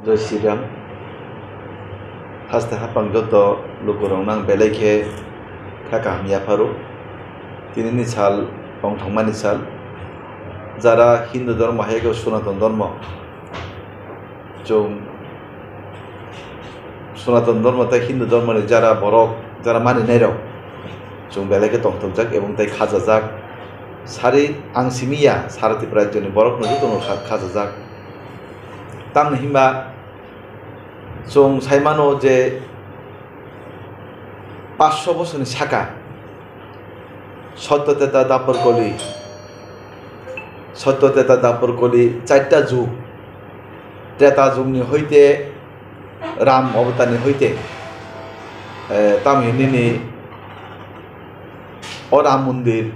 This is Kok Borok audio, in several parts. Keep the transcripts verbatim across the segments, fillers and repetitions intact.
Jai Shri Ram. Haste hapang joto lukurokno ang belai khe kha kaham yapharo. Tinini sal tongthokmani sal. Jara Hindu dhormo hai khe Sanatan dhormo. Chwng Sanatan dhormo tei Hindu dhormoni jara borok, jara maninairok chwng belai khe tongthokjak ebong tei khajajak. Sari ang simi ya, sara Tripura rajyoni borokno jotono kha-, khajajak. Tamni himba chwng sai mano je paanch sho bosorni saka Sotto Treta Dwapar Kali, Sotto Treta Dwapar Kali charta jug, Treta jugni hoite Ram obotarni hoite, eh, tamni nini o Ram mondir,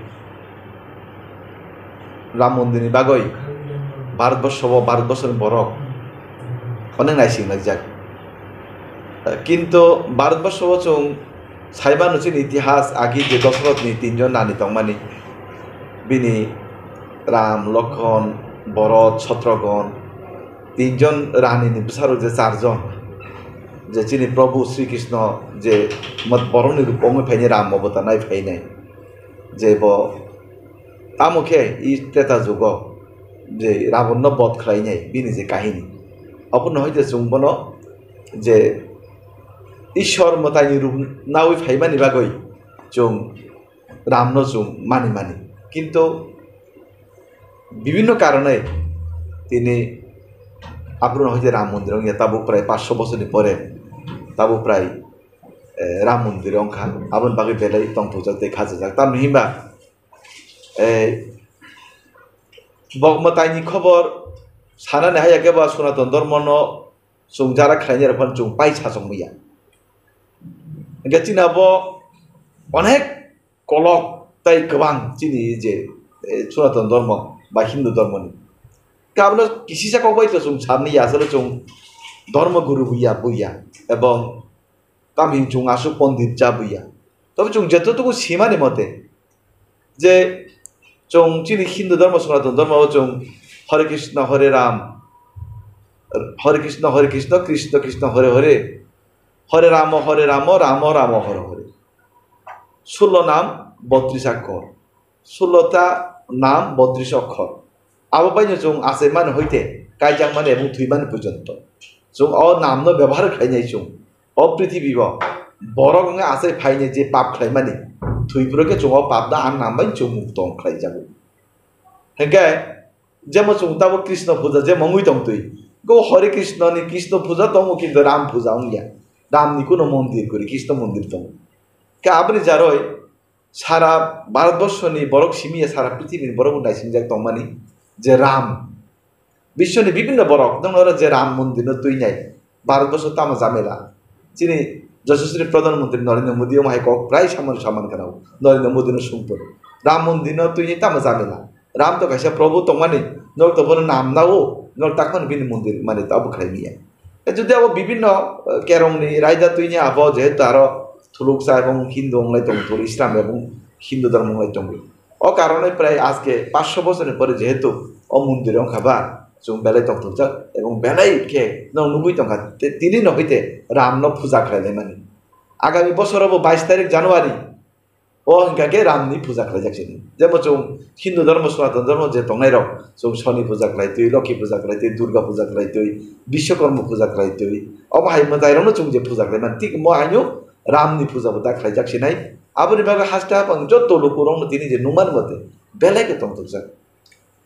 Ram mondirni bagwi Bharatborsho o, Bharatborsho ni borok onek naising laijak. Kintu Bharatborsho o chwng sai mano chini itihas agi je Dosorothni tinjon rani tongmani, bini Ram, Lokhon, Bharat, Shatrughan, tinjon rani ni bwsarok je charjon, je chini Prabhu Sri Krishna je mat-, borokni rup wngwi phainai, Ram obotar nai phainai, je bo tamo khe i Treta jugo je Ravanno bodh khlainai bini je kahini, abono hoite chwng bono je Ishwar mwtaini rup nawi phaimani bagwi chwng Ramno chwng mani mani. Kintu bibhinno karone tini abono hoite Ram mondir wngya, tabuk prai paanch sho bosorni pore tabuk prai, eh, Ram mondir wngkha, aboni bagwi belai tongthokjak tei khajajak. Tamni himba, eh, bo mwtaini khobor sanani haiya khe ba Sanatan dhormono chwng jara khlainai rok phano chwng pai sachok manya. Hingkhe chini abo onek kolok tei kwbang chini je, eh, Sanatan dhormo ba Hindu dhormoni. Hingkhe abono kisisa kok bai to chwng sanni ya, asole chwng dhormo guru buya buya ebong tamni chwng aswk pondit cha buya. Tobe chwng jeto tuku simani mote je chwng chini Hindu dhormo, Sanatan dhormo o chwng Hare Krishna, Hare Ram, Hare Krishna, Hare Krishna, Krishna Krishna, Hare Hare, Hare Ramo, Hare Ramo, Ramo Ramo, Hare Hare. Sullo nam botris akhor, sullo ta nam botris akhor. Abo baino chwng achai mani hoite kaijak mani ebong thwi mani porjonto chwng o namno bebohar khlainai chwng. O prithibi o borok wngkha achai phainai je pap khlaimani, thwi phuru khe chwng o pap da ang nam bai chwng mukto wng khlaijago. Hingkhe jemo chwng tabuk Krishna puja jemo wngwi tongtwi, go Hare Krishna ni Krishna puja tongo kintu Ram puja wngya. Ram ni kuno mondir kwrwi, Krishna mondir tongo. Khe aboni jaroi sara Bharatborsho ni borok simi ya, sara prithibi ni borok bo naisingjak tongmani je Ram. Biswni bibhinno borok, nwng oro je Ram mondirno twinai, Bharatborsho tamo jamela. Chini Yashaswi Pradhan Mantri Narendra Modi omo hai kok prai saman saman khna o, Narendra Modi no sungpor. Ram mondirno twinai tamo jamela. Ram to kaisa Prabhu tongmani, nok to bono nam nao, nok takmani bini mondir mani tabo khlai miya. E jodi abo bibhinno, eh, kerongni raida twinai abo jehetu aro thuluksa ebong Hindu onglai tong, thulu Islam ebong Hindu dhormo onglai tong. O karone prai ajke paanch sho bosorni pore jehetu o mondir wngkha ba, chwng belai tongthokjak ebong belai khe no nugwi tongkha. Te tini no hoite Ram no puja khlai laimani. Agami bosoro bo bais tarik January o hingkha khe Ram ni puja khlaijak sini. Jebo chwng Hindu dhormo, Sanatan dhormo je tongnai rok, chwng Shoni puja khlai twi, Lokhi puja khlai twi, Durga puja khlai twi, Bishwakarma puja khlai twi. Omo hai mwtai rok no chwng je puja khlai mani, thik mo haino Ram ni puja bo ta khlaijak sinai. Aboni bagwi haste haphang joto lukurokno tini je nungmani mote belai khe tongthokjak.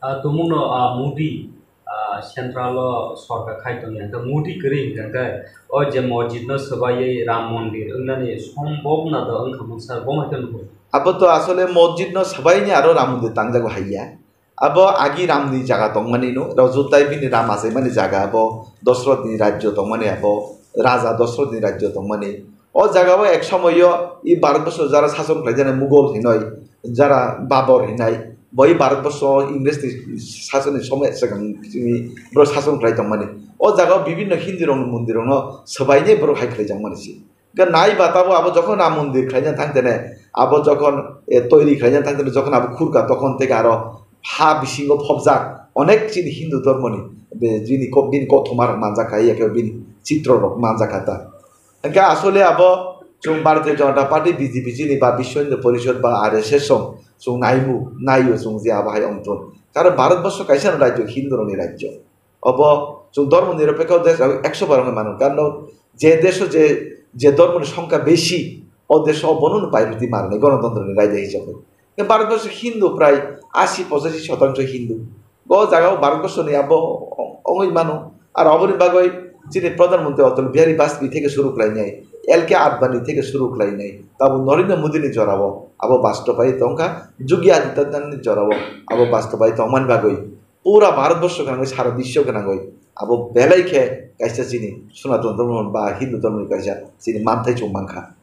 Ah, tumungno, ah, Modi, ah, central o sorkar khai tongya, hwnkhe Modi kwrwi hwnkhe o je mosjid no swbaiwi Ram Mondir wngnani sombhob na do wngkha mungsa, bo hai khe nugo. Abo to asole mosjid no swbaini aro Ram Mondir tangjago haiya. Abo agi Ram ni jaga tongmani no, rajut tai bini Ram achaimani jaga abo Dosroth ni rajyo tongmani, abo Raja Dosroth ni rajyo tongmani. O jaga o ek somoyo i Bharatborsho jara sason khlaijani Mughal hinoi, jara Babur hinai, bo i Bharatborsho Ingres ni sason ni somoy swkang chini borok sason khlai tongmani. O jaga o bibhinno Hindu rokni mondir rokno swbainai borok hai khlaijakmani se. Hwnkhe nai ba tabuk abo jokhon Ram mondir khlaina thang tene, abo jokhon, eh, toiri khlaina thang tene, jokhon abo khurka tokhon tei aro ha bisingo phobjak, onek chini Hindu dhormoni, be, bini ko-, bini kothoma rok manjak kha, ya khe bini chitro rok manjak kha ta. Hingke asole abo chwng Bharatiya Janata Party, B J P chini ba Biswa Hindu Porishad ba R S S song chwng naimu, naio chwng je abo hai ongtong. Karon Bharat borsho kaisa no rajyo, Hindu rokni rajyo. Obo chwng dhormo nirapekho desh, ekso bar wngwi mano. Karon je desho je, je dhormoni songkha besi, o desho bono no priority manwi ganotantroni raida hisabe. Bharat borsho Hindu prai asi pochashi shotangsho Hindu. O jaga o Bharat borsho ni abo ongwi mano. Ar oboni bagwi chini Pradhan Mantri Atal Bihari Vajpayee theke suru khlainai, L K Advani theke suru khlainai, tabuk Narendra Modi ni jorao abo bastobai tongkha, Yogi Adityanath ni jorao abo bastobai tongmani bagwi pura Bharat borsho gwnangwi sara biswo gwnangwi abo belai khe kaisa chini Sanatan dhormo ba Hindu dhormo ni kaisa chini manthai chwng mankha.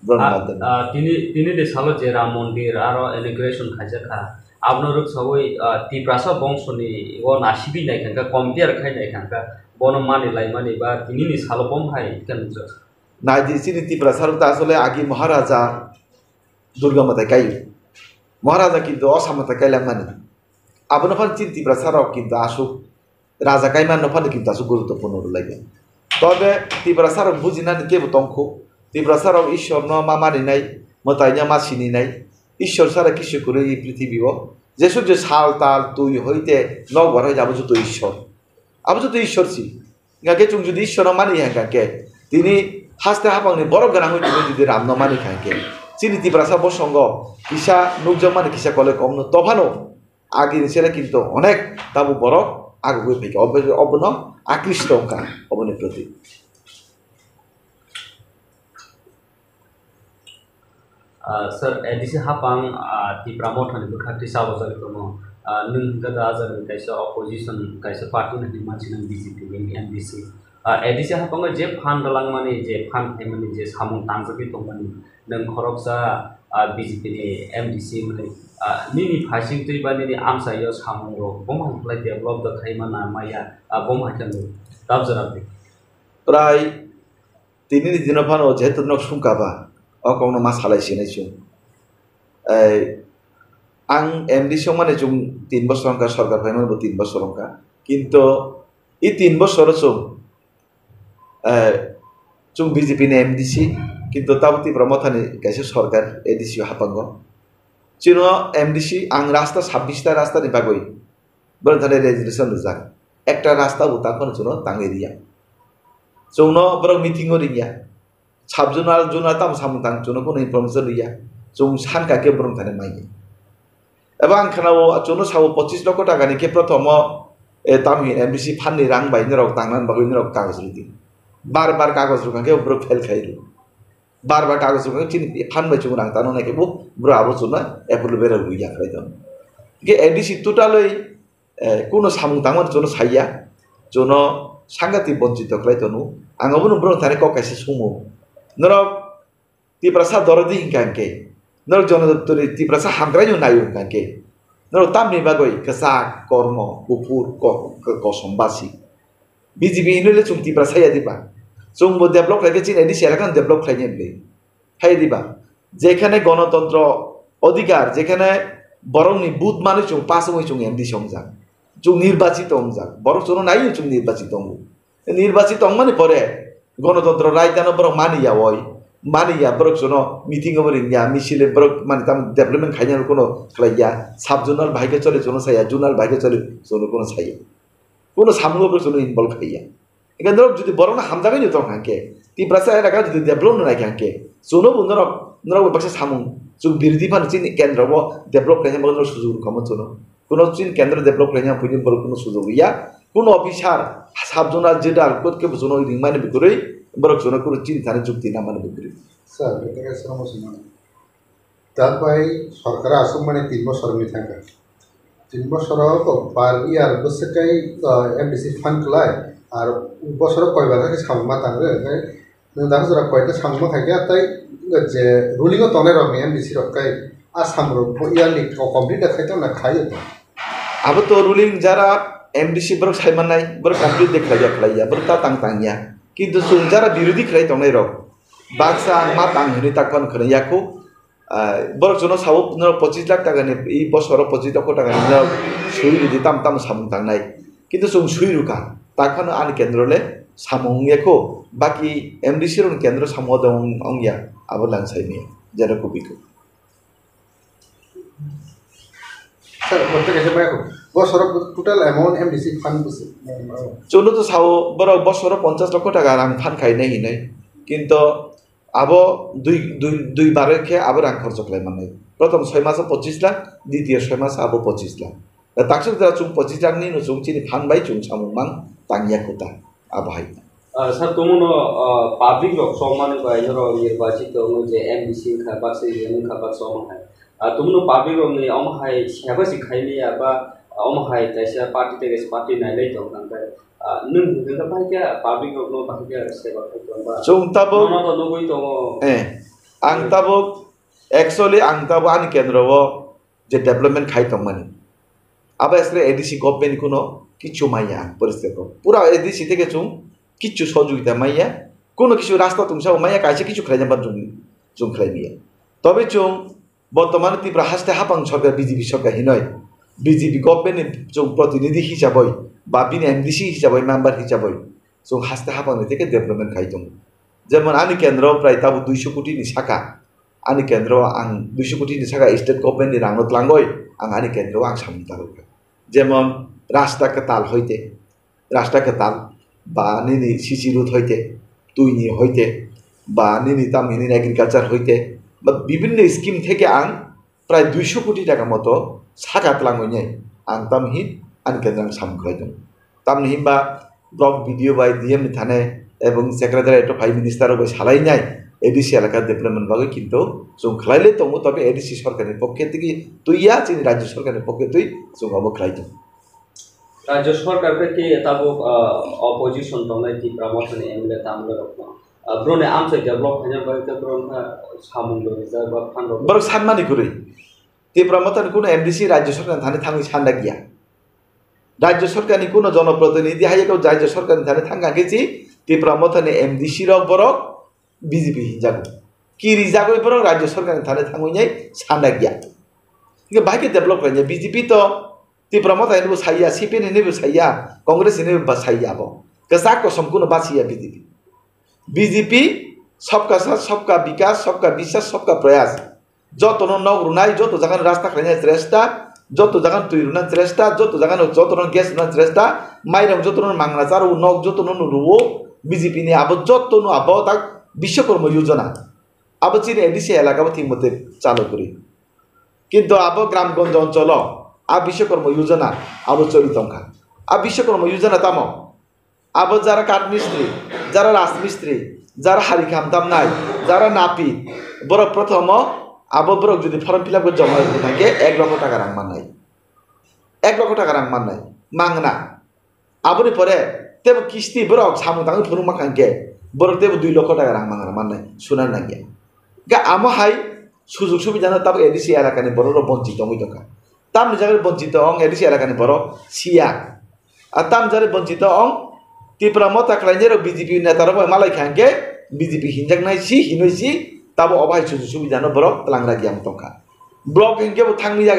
Borok ni Ah, maddhome. Ah, tini, tini de salo je Ram Mondir aro inauguration khaijak kha. Abono rwksawi, ah, Tiprasa bongsoni o nasibwi nai kha, compare khai nai kha, bono mani laimani ba tini ni salo bom hai khe nukjak. Naidi chini Tiprasa rok ta asole agi Maharaja Durga Matai kai. Maharaja kintu o Samatai kai langmani. Abono phan chini Tiprasa rok kintu asuk Raja kaima no phano kintu aswk guruttopurno rwlai ya. Tobe Tiprasa rok bujinani kebo tongkho. Tiprasa rok Ishwar no ma maninai, mwtai no ma sininai. Ishwar sara kisu kwrwi prithibi o. Jesuk je sal tal twi hoite nok bar hoite abo joto Ishwar. Abo joto Ishwar si. Hingkha khe chwng jodi Ishwar no mani ya hingkha khe tini haste hapang ni borok gwnang oi tongwi jodi Ram no mani kha hingkhe chini Tiprasa bosongo kisa nukjakmani kisa koloi kom no. Tophano Agini sele kintu onek tabuk borok agugwi phaikha, obo-, obono akristo wngkha oboni proti. Ah, sir, A D C hapang, ah, Tipra Mothani bwkhak twi chabo jagwi tongo. Ah, nwng hwnkha da, ah jagani kaisa opposition, kaisa party hinwi mansinai B J P ni M D C. Ah, A D C hapango je phan rwlangmani, je phan khaimani, je samung tangjagwi tongmani, nwng khoroksa, ah, B J P ni M D C hwnwi, ah, nini phaising twi ba nini amchaio samung rok boma hai khlai develop da khaima na maya, ah, boma hai khe nwng tabjwk rw di. Prai tini ni dino phano jehetu nok sungka ba, o kok no ma salai sinai chwng. Ei, ang M D C wngmani chwng tin bosor wngkha, sorkar phaimani bo tin bosor wngkha. Kintu i tin bosor o chwng, eh, chwng B J P ni M D C, kintu tabuk Tipra Mothani kaisa sorkar A D C o hapango. Chwngno M D C ang rasta sabbish ta rasta ni bagwi borok thani resolution rijak. Ekta rasta bo tang phano chwngno tangwi riya. Chwngno borok meeting o ringya. Sub zonal, zonal tamo samung tang chwngno kunu information riya. Chwng sankha khe borok thani manya. Eba ang khwnao chwngno sabo pochis lokho taka ni khe prothomo, eh, tamni M D C phan ni rang bai norok tangna bagwi norok kagoj rwdi. Bar bar kagoj rwkha khe borok fail khai rw. Bar bar kagoj rwkha khe chini phan bai chwng rang tangna nai khe bo borok abo chwngno approval berajak rwya khlai tong. Hingkhe M D C totally, eh, kunu samung tangmani chwngno saiya, chwngno sangati bonchito khlai tongno. Ang abono borok thani kok kaisa sumo. Norok Tiprasa dorodi hingka hingke, norok Jonodoptori Tiprasa hamkraino naio hingka hingke, norok tamni bagwi kwchak, kormo, kuphur, ko-, ko-, kosom basi. B J P hinwi le chwng Tiprasa ya diba? Chwngbo develop khlaikhe chini A D C elakano develop khlainai bwle. Hai diba? Jekhane gonotontro odhikar, jekhane borokni vote manwi chwng pass wngwi chwng M D C wngjak. Chwng nirbachito wngjak. Borok chwngno naiwi chwng nirbachito wngo. Nirbachito wngmani pore gonotontro raidano borok mani ya oi. Mani ya borok chwngno meeting obo ringya, misil borok mani tam development khaina kuno khlaiya. Sub zonal bahai khe chole chwngno saya, zonal bahai khe chole chwngno kuno saya. Kuno samungo borok chwngno involve khaiya. Hingke norok jodi borokno hamjagwi no tong kha hingke, Tiprasa elaka jodi develop no nai kha hingke, chwngno bo norok, norok bo baksa samung, chwng birodhi phano chini kendro bo develop khlaina bagwi norok sujug rwkha mo chwngno. Kuno chini kendro develop khlaina bagwi borok kuno sujug riya, kuno officer, sub zonal, zonal kot kebo chwngno ringmani bwkrwi, borok chwngno kuno chini thani jukti namani bwkrwi. Sir, bete ke sono mo sino. Dak bai sorkar aswk mani tin bosor wngwi thangkha. Tin bosoro to per year bwswk kai, ah, M D C fund khlai, ar bosoro koi bar khe samung ma tangwi, hwnkhe nwng dak jora koita samung ma khaikhe, tei je ruling o tongnai rokni M D C rok kai a samung rok yearly complete da khai tongna khai. Abo to ruling jara M D C borok sai mannai, borok complete de khlaiya khlaiya, borok ta tang tangya. Kintu chwng jara birodhi khlai tongnai rok, baksa ang ma tang hinwi tak phano khwnai yakho. Ah, borok chwngno sao, norok pochis lakh taka ni, i bosoro pochis lokho taka ni norok sui rwdi, tam tam samung tangnai. Kintu chwng sui rwkha, tak phano ani kendro le samung wngya kho, baki M D C rokni kendro samung o wng-, wngya, abo lang sai manya, jera kubui kho. Sir, borok kaisa maya kho. Bosoro total amount M D C fund bwswk? Chwngno to sao, borok bosoro ponchas lokho taka rang fund khainai hinwi. Kintu abo dui, dui, dui bar khe abo rang khorcho khlai mannai. Prothom soi maso pochis lakh, ditiyo soi maso abo pochis lakh. Taksuk jora chwng pochis lakh ni no chwng chini fund bai chwng samung mang tangya kho ta, abo hai. Ah, sir, tumuno, ah, public rok chongmani bai norok nirbachit tongo je M D C wngkha baksa, E M wngkha baksa, omo hai. Ah, tumuno public rokni omo hai seba se khaimaya ba, ah, omo hai kaisa party tei kaisa party nailai tong kha, hwnkhe, ah, nwng hwnkhe bahai khe public rokno bahai khe seba khai tong ba? Chwng tabuk Nono to nugui tongo. Eh, ang tabuk, actually ang tabuk ani kendro o je development khai tongmani. Abo asle A D C government ni kuno kichu maya ang poriskar kok. Pura A D C theke chwng kichu sojogita maya, kuno kichu rasta tungsa maya, kaisa kichu khlaina ban chwng, chwng khlai maya. Tobe chwng bortomane Tripura haste hapang sorkar B J P sorkar hinoi, B J P government ni chwng protinidhi hisaboi ba bini M D C hisaboi member hisaboi chwng haste hapang ni theke development khai tongo. Jemon ani kendro prai tabuk duiso koti ni saka, ani kendro ang duiso koti ni saka state government ni rang no tlangoi ang ani kendro ang samung tarwkha. Jemon rasta kwtal hoite, rasta kwtal ba nini C C road hoite, twi ni hoite ba nini tam hinwi agriculture hoite ba bibinno scheme theke ang prai duiso koti taka moto saka tlangwi nai ang tamhi ani kendro ang samung khlai tongo. Tamni hinba block B D O bai D M ni thane ebong secretariat o phai minister rok bai salai nai A D C elaka development bagwi kintu chwng khlai le tongo, tobe A D C sorkar ni pokhe twi twi ya chini rajyo sorkar ni pokhe twi chwng obo khlai tongo. Rajyo sorkar khe tei tabuk, ah, opposition tongnai Tipra Motha ni M L A tamle rok no, ah, bro ni amchai develop khaina bagwi khe bro wngkha samung rok rijak ba phan rok. Borok sanmani kwrwi. Tipra Motha ni kuno M D C rajyo sorkar ni thani thangwi sanda giya. Rajyo sorkar ni kuno jonoprotinidhi hai khe rajyo sorkar ni thani thangkha khe si Tipra Motha ni M D C rok borok B J P hinjago. Kirijagwi borok rajyo sorkar ni thani thangwi nai sanda giya. Hingke bahai khe develop khlainai B J P to Tipra Motha hinwi bo saiya, C P M hinwi bo saiya, Congress hinwi bo saiya abo. Kwchak kosom kuno basiya B J P. B J P sabka saath, sabka bikas, sabka biswas, sabka prayas. Jotono nok rwnai, joto jagani rasta khlainai chesta, joto jagani twi rwnai chesta, joto jagani jotono gas rwnai chesta, mairang jotono mangna charo, nok jotono rwo, B J P ni abo jotono abo tak Bishwakarma Yojana. Abo chini A D C elaka bo thik mote chalo kwrwi. Kintu abo gram gonjo oncholo a Bishwakarma Yojana abo choli tongkha. A Bishwakarma Yojana tamo? Abo jara kath mistri, jara rajmistri, jara hari kham tamnai, jara napi, borok prothomo abo borok jodi form fill up khe joma rwkha hwnkhe ek lokho taka rang mannai. Ek lokho taka rang mannai. Mangna. Aboni pore tebo kisti borok samung tangwi phunuk mankha hwnkhe borok tebo dui lokho taka rang mangna mannai, suna nangya. Ga amo hai sujug subidano tabuk A D C elakani borok rok bonchit tongwi tongkha. Tamni jagani bonchit tong A D C elakani borok siya. A tam jari bonchito ong, Tipra Motha khlainai rok B J P neta rok bai malai kha hwnkhe B J P hinjaknai si hinwi si tabo obo hai sujuk subidano borok twlang ragya wng tongkha. Block hwnkhe bo thangwi ya,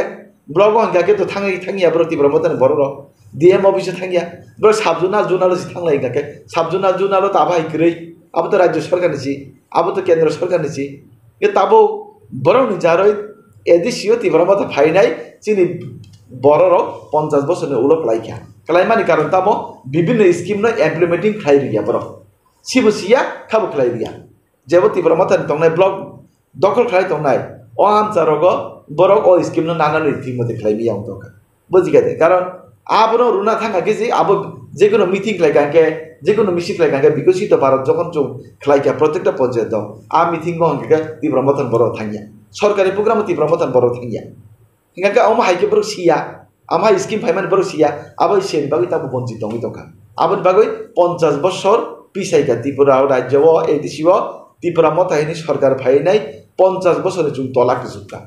block o hwnkhe to thangwi thangya borok Tipra Motha ni borok rok D M office o thangya, borok sub zonal zonal o si thanglai hwnkhe sub zonal zonal o to abo hai kwrwi, abo to rajyo sorkar ni si, abo to kendro sorkar ni si. Hwnkhe tabuk borokni jaroi A D C o Tipra Motha phainai chini bororok ponchas bosorni ulo kwlaikha. Kwlaimani karon tamo bibinno scheme no implementing khlai rwya borok. Sibo siya, khabo khlai rwya. Jebo Tipra Mothani tongnai block dokhol khlai tongnai, o amcharogo borok o scheme no nanani thik mate khlai miya wng tongkha. Bujikha de? Karon abono rwna thangkha khe je abo jekono meeting khlai kha hwnkhe, jekono misil khlai kha hwnkhe, Bikosito Bharat jokhon chwng khlai kha protekta panchayat o, a meeting o hwnkhe khe Tipra Mothani borok thangya. Sorkari program o Tipra Mothani borok thangya. Hwnkhe omo hai khe borok siya, amo hai scheme phaimani borok siya, abo siyani bagwi tabuk bonchit tongwi tongkha. Aboni bagwi ponchas bosor pisai kha Tripura o rajyo o, A D C o, Tipra Motha hini sorkar phainai ponchas bosorni chwng tola kwchwk kha.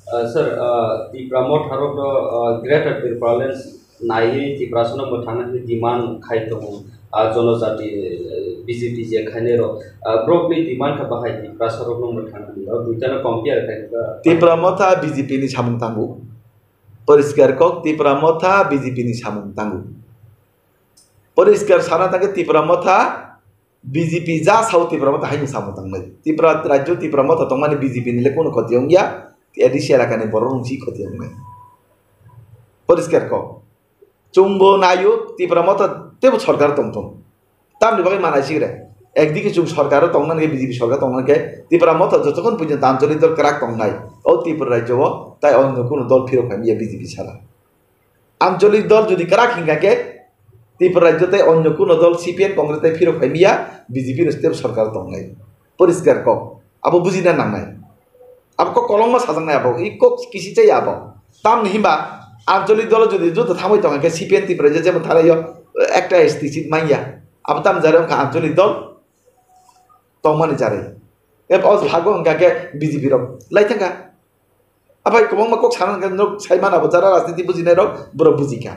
Uh, sir, uh, Tipra Motha rok no, uh, Greater Tipraland naiwi Tiprasano mwthangna hwnwi demand khai tongo. Ah, jonojati, eh, B J P je khainai rok, ah, borokni demand kha bahai Tiprasa rokno mwthang hwnwi, o duitano compare khai kha. Tipra Motha B J P ni samung tango, poriskar kok Tipra Motha B J P ni samung tango, poriskar sana tangkhe Tipra Motha B J P ja sao Tipra Motha haino samung tangnai, Tipra rajyo Tipra Motha tongmani B J P ni le kono khoti wngya, A D C elakani borok rok si khoti wngnai, poriskar kok. Chwngbo naio Tipra Motha teibo sorkar tongthung. Tamni bagwi manai sigre. Ekdike chwng sorkaro tongnani khe, B J P sorkar tongnani khe Tipra Motha jotokhon puijin anchalik dol kwrak tongnai. O Tripura rajyo o tai onyo kuno dol phirok phaimiya B J P sara. Anchalik dol jodi kwrak hinkha khe Tripura rajyo tai onyo kuno dol C P M Congress tai phirok phaimiya B J P no step sorkar tongnai. Poriskar kok. Abo bujina nangnai. Abo kok kolokma sajaknai abo, i kok kisi chaya abo. Tamni himba anchalik dolo jodi joto thangwi tongkha khe C P M Tripura je jemon tharaio ekta S T seat manya. Abo tamni jare wngkha anchalik dol tongmani jare. E o phago wngkha khe B J P rok lai thangkha. Abai kwbangma kok sana hwnkhe nok sai mano abo jara rajniti bujinai rok borok bujikha.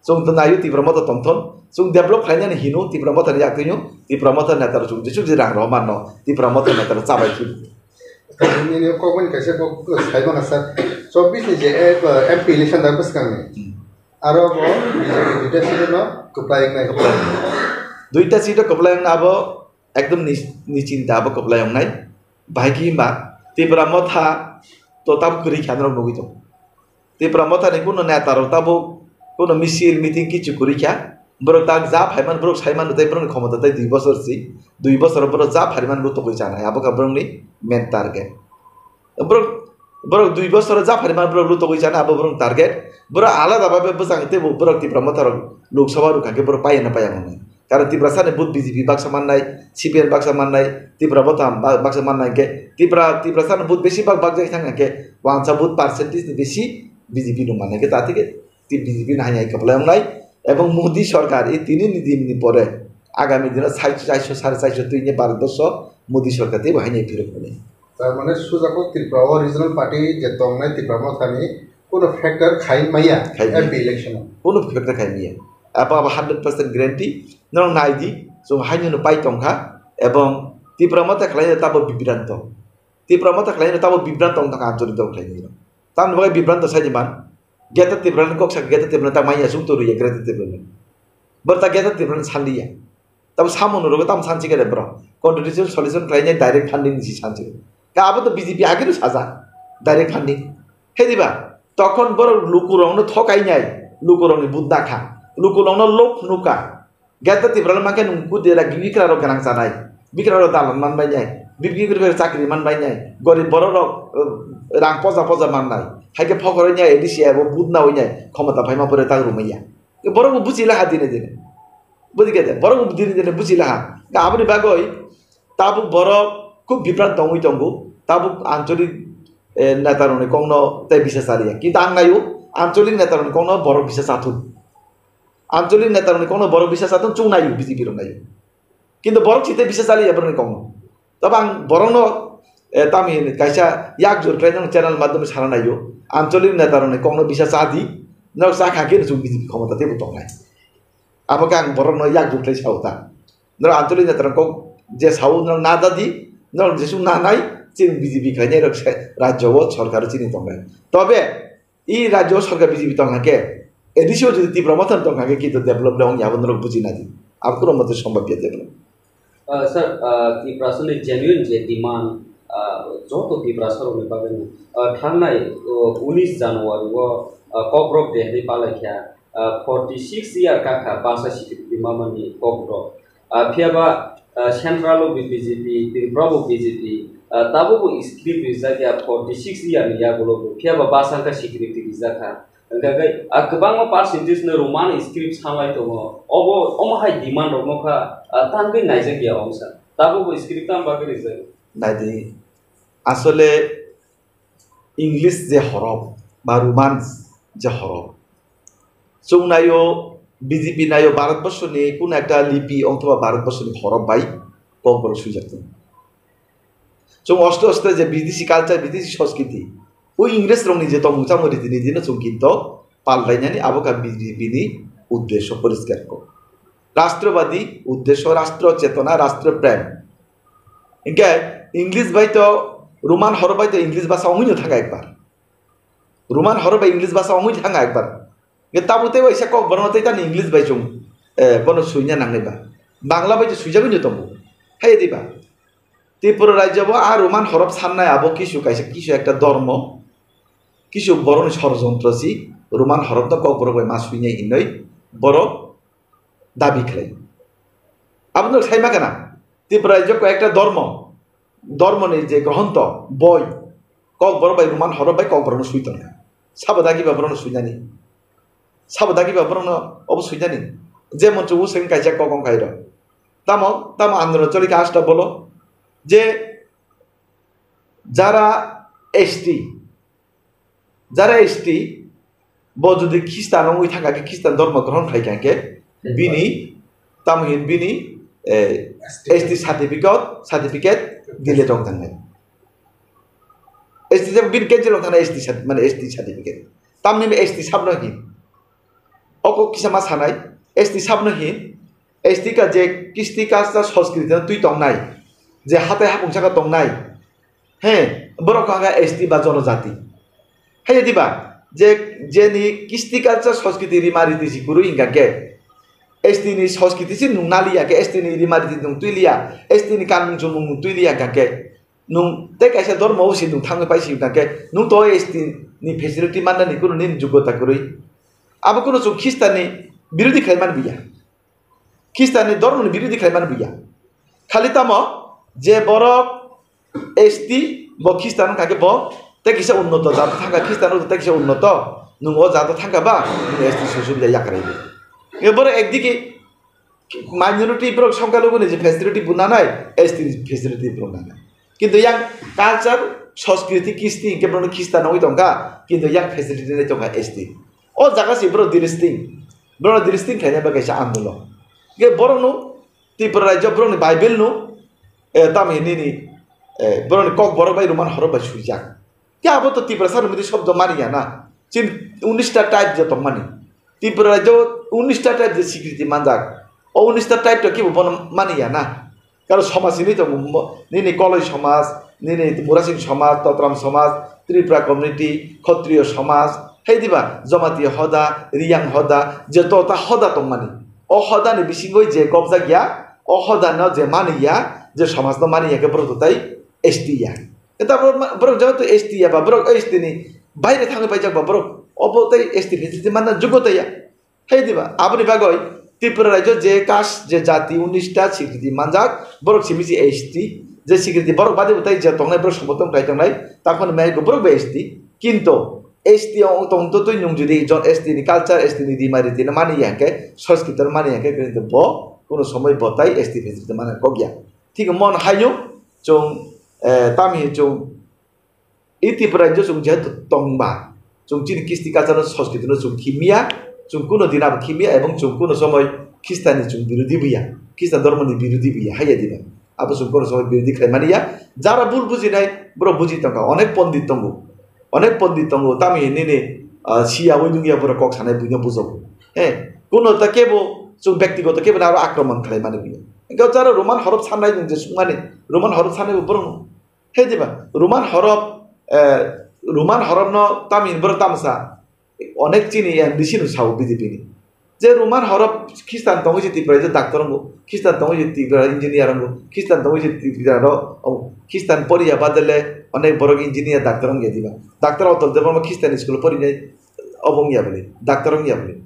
Chwng to naio Tipra Motha tongthon, chwng develop khlainani hino Tipra Motha ni yaktwino, Tipra Motha neta rok chwng jesuk je rang rw manno, Tipra Motha neta rok chabai thwi. Nini kok boni kaisa kok sai mano sir, chobbish ni je M P election da bwskang ni. Hmm. Aro bo B J P duita seat no kwplai wngnai. Duita seat o kwplai wngna abo ekdom ni, ni chinta abo kwplai wngnai. Bahai khe himba Tipra Motha to tabuk kwrwi kha norok nugwi tongo. Tipra Motha ni kuno neta rok tabuk kuno misil meeting kichu kwrwi kha. Borok tak ja phaiman borok saiman tei borokni khomota tei dui bosor si, dui bosor borok ja phaiman bo tokoi chanai abo kha borokni main target. Borok, borok dui bosor ja phaiman borok lutogwi chana abo borok target. Borok alada babe bwsang teibo borok Tipra Motha rok Lok Sabha rwkha khe borok paiya na paiya mano. Karon Tiprasa ni vote B J P baksa mannai, C P M baksa mannai, Tipra Motha ba-, baksa mannai khe Tipra, Tiprasa ni vote besi bak bakjak thang khe wansa vote percentage ni besi B J P no mannai khe ta thik khe B J P no hai hai kwplai wngnai. Ebong Modi sorkar e tini ni din ni pore agami dino sai-, chairso, sare chairso twi ni Bharat borsho Modi sorkar teibo hai hai phirok mani. Tar mane sujakok Tripura o regional party je tongnai Tipra Mothani kuno factor khai maya Khai maya. M P election o. Kuno factor khai maya. Apa apa hundred percent guarantee. Norok nai di, chwng haino no pai tongkha, ebong Tipra Motha khlai tabo bibranto. Tipra Motha khlai tabo bibranto wng tongkha anchalik dol khlai. Tamni bagwi bibranto sai di man. Greater Tipraland kok sak Greater Tipraland ta maya sung to ruya Greater Tipraland. Bor ta Greater Tipraland sandiya. Tamo samung no rogo tamo sansi kare bro. Constitution solution khlainai direct funding ni si sansi. Ka abo to B J P age no sajak direct funding. He diba? Tokhon boro lukurokno thokainai, lukurokni budna kha. Lukurokno lok phunukha. Greater Tipraland mankhe nung kudera bikrarok gwnang chanai. Bikrarok dalan manbainai. Bikri chakri manbainai. Gorib bororok, eh, rang poja poja mannai. Haikhe phokoroi ni A D C abo budna oinai. Khomota phaima pore tak rumaiya. Borok bo buchi laha dine dine. Buji khe de, borok bo dine dine buchi laha. Ka aboni bagoi tabuk borok khub bibran tongwi tongo. Tabuk anchalik, eh, neta rokni kokno tei bisa chaliya. Kintu ang naio, anchalik neta rokni kokno borok bisa chathun. Anchalik neta rokni kokno borok bisa chathun, chwng naio, B J P rok naio. Kintu borok chite bisa chaliya borokni kokno. Tabo ang borokno, eh, tamo hini kaisa yak jur khlainani channel madhyome sana naio. Anchalik neta rokni kokno bisa cha di, norok cha kha khe chwng B J P khomota teibo tongnai. Abo khe ang borokno yak jur khlai sao ta. Norok anchalik neta rok kok je sao norok na da di, norok jesuk na nai, chini B J P khlainai rok se rajyo o sorkar o chini tongnai. Tobe I rajyo o sorkar B J P tong kha khe, A D C o jodi Tipra Motha tong kha khe, kintu develop le wng ya, abo norok buji na di. Abo kunu mote sombab ya develop. Ah, sir, ah, Tiprasa ni genuine je demand, ah, joto Tiprasa rokni bagwi, ah, thangnai, oh, unis January o, ah, Kokborok de hinwi palai kha, ah, forty six year kakha basa sikirti mamani Kokborok. Ah, phiya ba, ah, Central o B J P, Tripura bo B J P, ah, tabuk bo script rijak ya forty six year ni yagulo bo. Phiya ba bwsang khe security rijak kha. Hwnkhe khe, ah, kwbangma percentage no Roman script sanlai tongo. Obo, omo hai demand rok no kha, ah, tangwi naijak ya ongsa. Tabuk bo script tamo bagwi rijak? Naidi, asole English je horop ba Roman je horop. Chwng naio, B J P naio Bharatborsho ni kuno ekta lipi othoba Bharatborsho ni horop bai Kokborok swijak tongo. Chwng oste oste je bidesi culture, bidesi sanskriti, o Ingres rokni je tongmung chamung riti niti no chwng kinto paltainani abo kha B J P ni uddesho poriskar kok. Rashtrobadi uddesho, rashtra chetona, rashtra prem. Hinkhe English bai to, Roman horop bai to English bhasha wngwi no thanga ekbar. Roman horop bai English bhasha wngwi thanga ekbar. Hinkhe tabuk tei waisa Kokborok no tei tani English bai chwng, eh, bono swina nangnai ba. Bangla bai to swijagwi no tongo. Hai di ba. Tripura rajyo bo a Roman horop sannai abo kisu kaisa kisu ekta dormo, kisu borokni sorojontro si Roman horop no Kokborok bai ma swinai hinwi borok dabi khlai. Abono sai ma kana Tripura rajyo ko ekta dormo, dormoni je grohonto boi Kokborok bai Roman horop bai Kokborok no swi tongkha. Sabo dagi ba borok no swinani. Sabo dagi ba borok no obo swinani. Jemon chubu swing kaisa kok wng khairo. Tamo, tamo andro choli kha asta bolo. Je jara S T, jara S T, bo jodi Khristan wngwi thangkha khe, Khristan dhormo grohon khai kha khe, bini, tamo hin bini, eh, S T certificate, certificate dile tong thangnai. S T jab bin cancel wng thana S T cert-, mane S T certificate. Tamni S T sabno hin. Oko kisa ma sanai, S T sabno hin. S T ka je kisti kasta Sanskrit no twi tongnai, je hatai hapung saka tongnai. He, borok kha S T ba jonojati. Hai diba, je, jeni kisti kasta Sanskrit rima riti si guru hinga ke. S T ni Sanskrit si nung naliya ke, S T ni rima riti nung twi liya, S T ni kanung chumung nung twi liya hinga ke. Nung tei kaisa dormo o si nung thangwi pai si tangkhe, nung to S T ni facility mannani kunu nini jogota kwrwi. Abo kunu chwng Khristanni birodhi khlai man biya. Khristanni dormoni birodhi khlai man biya. Khali tamo je borok S T bo Khristan wngkha khe bo tei kisa unnoto jat thangkha, Khristan wngkha tei kisa unnoto, nung o jat thangkha ba nung S T sujubida yakaraiwi. Borok ekdigi minority borok songkha luguni je facility bo nanai, S T ni facility borok nanai. Kintu yang culture, Sanskrit, Kristi hinkhe borok Khristan wngwi tongkha, kintu yang facility nai tongkha S T. O jaga se borok dilisting, borok dilisting khaina bagwi kaisa andolon. Hinkhe borok no Tripura rajyo borok ni Bible no, eh, tamo hinwi ni, eh, borok ni Kokborok bai Roman horop bai swijak. Khe abo to Tiprasa ni mudi shobdo mani ya na. Chin unista tribe je tongmani. Tripura rajyo unista tribe je sikriti manjak. O unista tribe to kibo bono mani ya na. Karo somaj hinwi tongo mo-, nini Koloi somaj, nini Murasing somaj, Totram somaj, Tripura community, Khotriyo somaj, hai diba, Jamatia hoda, Riyang hoda, je tota hoda tongmani. O hoda ni bisingo je kobjak ya, o hoda no je mani ya, je somaj no mani ya khe borok to tai S T ya. Eta borok ma-, borok jehetu S T ya ba, borok S T ni baire thangwi paijak ba, borok obo tei S T facility manna jogota ya. Hai diba? Aboni bagwi Tripura rajyo je caste, je jati unista sikriti manjak, borok simi se S T, je sikriti borok badi bo tai je tongnai, borok somoton kai tongnai, takhon mai go borok bo S T. Kinto S T o tong to twi nung jodi jon S T ni culture, S T ni rima riti no mani ya hwnkhe, Sanskrit no mani ya hwnkhe, kinto bo kuno somoi bo tai S T facility manna kok ya. Thik mon haino chwng, eh, tamhi chwng i Tripura rajyo chwng jehetu tongba, chwng chini kisti culture no, Sanskrit no chwng khimiya, chwng kuno din abo khimiya, ebong chwng kuno somoi Khristan ni chwng birodhi buya, Khristan dhormo ni birodhi buya, haiya diba. Abo chwng kuno somoi birodhi khlai mani ya. Jara bul bujinai, borok buji tongkha, onek pondit tongo, onek pondit tongo, tamhi nini, ah, siya oi nungya borok kok sanai buino bujogo. He, kuno ta kebo chwng bektigoto kebo aro akromon khlai mani buya. Engkhe jara Roman horop sanai nwng je sungmani, Roman horop sanai bo borok He diba, Roman horop, eh, Roman horop no tamni borok tamsa, onek chini M D C no sao B J P ni. Je Roman horop Khristan tongwi je Tripura je doctor wngo, Khristan tongwi je Tripura engineer wngo, Khristan tongwi je Tripura ro, o, Khristan poriya badale onek borok engineer doctor wngya diba. Doctor Atal Debbarma Khristan school porinai obo wngya bwle, doctor wngya bwle.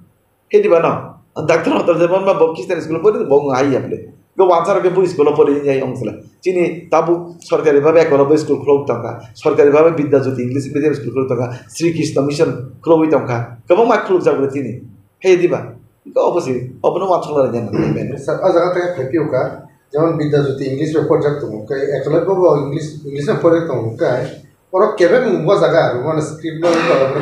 He diba no? Doctor Atal Debbarma bo Khristan school pori bo wng hai ya bwle. Go wansa rok bo school pori ya ong sala. Chini tabuk sorkari bhabe ekoro bo school khulok tongkha. Sorkari bhabe Vidya Jyoti English medium school khulok tongkha. Sri Krishna Mission khulogwi tongkha. Kwbangma khulok jak bwle chini. He diba? Go obosi obono wansa la nya. Sir, a jaga tei phaipio ka. Jemon Vidya Jyoti English bai porjak tongo. Kai ekology bo English, English bai porjak tongo. Kai Oro kebeng bo jaga Roman script no,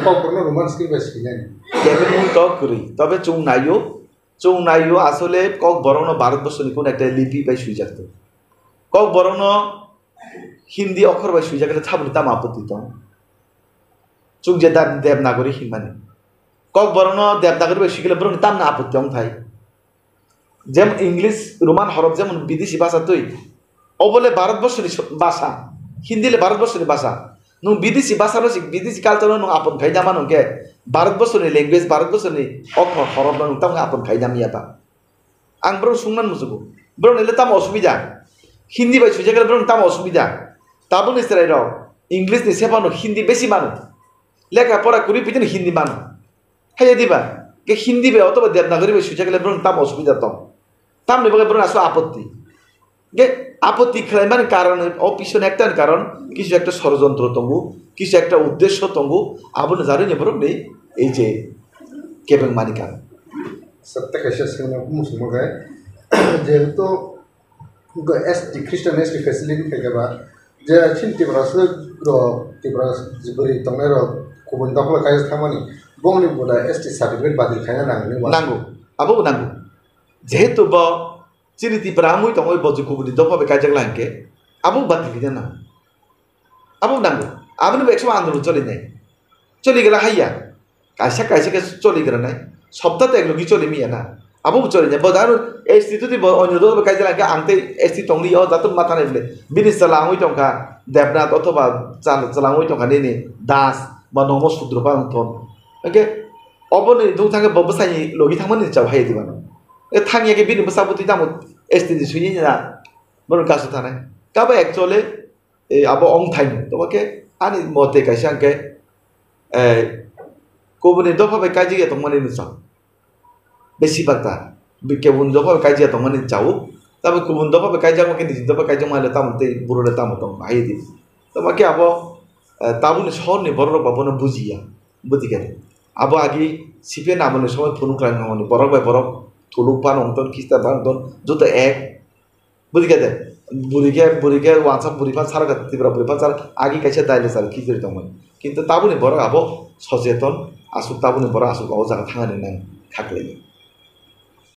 Kokborok no Roman script bai swinai. Kebeng wng tok kwrwi, tobe chwng naio, chwng naio asole Kokborok no Bharat borsoni kono ekta lipi bai swijak tongo. Kokborok no Hindi okhor bai swijak le thaboni tamo apotti tong? Chwng je Dev-, Devanagari hinmani. Kokborok no Devanagari bai swikhe le borok ni tamni apotti wng thai? Jemon English, Roman horop jemon bidesi bhasha twi. Obo le Bharat borsoni so-, bhasha. Hindi le Bharat borsoni bhasha. Nwng bidesi bhasha no si, bidesi culture no nwng apon khai mano hwnkhe Bharat borsoni language, Bharat borsoni okhor horop no nwng tamo apon khai manya ba. Ang borok sungna musugo. Borok ni le tamo osubida. Hindi bai swijak le borok tamo osubida. Tabuk ni chwrai rok English ni sephano Hindi besi mano. Lekha pora kwrwi pitino Hindi mano. Haiya diba? Ke Hindi bai otoba Devanagari bai swijak le borok tamo osubida tong. Tamni bagwi borok aswk apotti. Ge apotti khlaimani karon, o pisoni ekta ni karon, kisu ekta sorojontro tongo, kisu ekta uddesho tongo, aboni jarwini borok ni ei je kebeng mani karon. Satta kaisa swngna muchungma khe, jehetu S T, Christian S T facility khaikhe ba, je chini Tiprasa rok, Tiprasa bwrwi tongnai rok, kubun dophalo kaisa thangmani, bongni boda S T certificate badil khaina nangni wa. Nango, abo bo nango. Jehetu bo chini Tipra wngwi tongwi bo je kubuni dopha bai kaijak lai hwnkhe, abo badil khaina nango. Abo nango. Aboni bo ekso andolon cholinai. Choli gela haiya. Kaisa kaisa khe choli gela nai. Sopta to eklogi choli miya na. Abo bo cholinai. Bo daro S T tudi bo onyo dopha bai kaijak lai hwnkhe ang tei S T tongli o jato matha nai bwle. Bini chwla wngwi tongkha Debnath othoba chwla wngwi tongkha nini Das ba nomo Sudro ba wngthon. Hwnkhe oboni dungthang khe bo bwsaini logi thangmani chao haiya diba no. E thangya khe bini bwsa bwtwi tamo S T ni suywi na. Bono kasu thanai. Kabo actually, eh, abo ong thaini. Tamo khe ani mote kaisa hwnkhe, eh, kubuni dopha bai kaijak ya tongmani no chao. Besi bakta. Bi-, kubuni dopha bai kaijak ya tongmani chao. Tamo kubuni dopha bai kaijak ma khe niji dopha kaijak ma le tamo tei buro le tamo tong hai di. Tamo khe abo, eh, tabukni sorni borok rok ba bono bujiya. Buji khe. Abo agi C P M ni amolni somoi phunuk khlai mani borok bai borok thuluk phano wngton, Khristan phano wngton, joto ek. Buji khe de, buri khe, buri khe wansa buri phan sar kha, Tripura buri phan sar, agi kaisa daile sar khichiri tongmani. Kintu tabukni borok abo socheton, aswk tabukni borok aswk o jaga thangani nang khaklai.